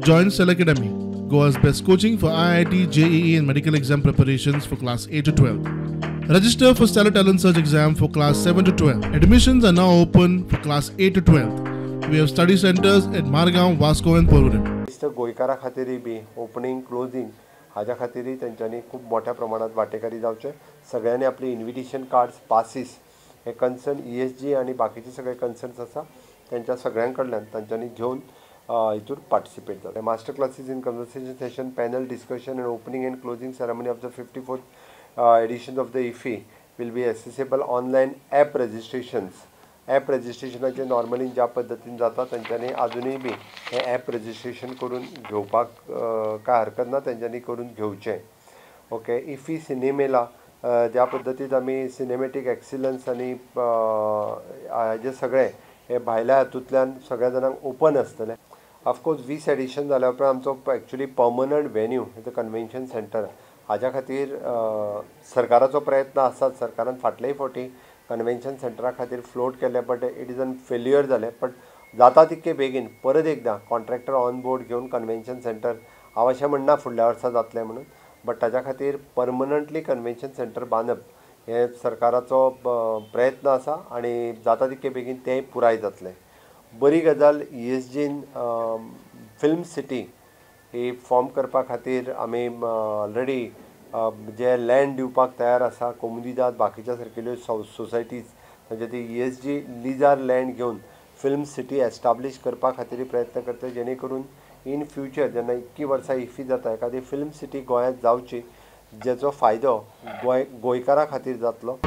Join Stellar Academy, Goa's best coaching for IIT, JEE and medical exam preparations for class 8 to 12. Register for Stellar Talent Search exam for class 7 to 12. Admissions are now open for class 8 to 12. We have study centers at Margao, Vasco and Porvorim. गोंयकारा खातीरय बी opening closing हाज्या खातीरय तेंच्यांनी खूब मोठ्या प्रमाणात वांटेकारी जावचें. सगळ्यांनी आपली इन्विटेशन कार्ड्स, पासीस हे कन्सर्न ESG आनी बाकीचे सगळे कन्सर्न्स आसा तेंच्या सगळ्यां कडल्यान तांच्यांनी घेवन हितूर पार्टिसिपेट जाता. Master classes in conversation session, panel discussion and opening and closing ceremony of the 54th edition of the IFFI will be accessible online app registrations. App रजिस्ट्रेशनाचे normally ज्या पद्दतीन जाता तेंच्यांनी आजुनूय बी हें ॲप रजिस्ट्रेशन करून घेवपाक कांय हरकत ना, तेंच्यांनी करून घेवचें. ओके, इफ्फी सिनेमेला ज्या पद्दतीन आमी सिनेमॅटीक एक्सिलन्स आनी हाजें सगळें हे भायल्या हातूंतल्यान सगळ्या जाणांक ओपन आसतलें. ऑफकोर्स 20 एडिशन जाल्या उपरांत आमचो actually permanent venue the convention centre हाज्या खातीर सरकाराचो प्रयत्न आसात. सरकारान फाटलेय फावटी कन्वेन्शन सेंटरा खातीर फ्लोट केले, but it is an failure जालें. बट जाता तितके बेगीन परत एकदां कॉन्ट्रॅक्टर ऑन बोर्ड घेवन कन्वेन्शन सेंटर, हांव अशें म्हणना फुडल्या वर्सा जातलें म्हणून, बट ताज्या खातीर परमनंटली कन्वेन्शन सेंटर बांदप हें सरकाराचो प्रयत्न आसा आनी जाता तितके बेगीन तें पुराय जातलें. बरी गजाल, ESGन फिल्म सिटी ही फॉर्म करपा खातीर आमी ऑलरेडी जे लँड दिवपाक तयार आसा. कोमुनिदाद बाकीच्या सारकेल्यो सोसायटीज तांचे ती ESG लिजार लँड घेवन फिल्म सिटी एस्टाब्लीश करपा खातीर प्रयत्न करतले, जेणे करून इन फ्युचर जेन्ना इतकी वर्सां इफ्फी जाता एखादी फिल्म सिटी गोंयांत जावची, जेचो फायदो गोंयकारां खातीर जातलो.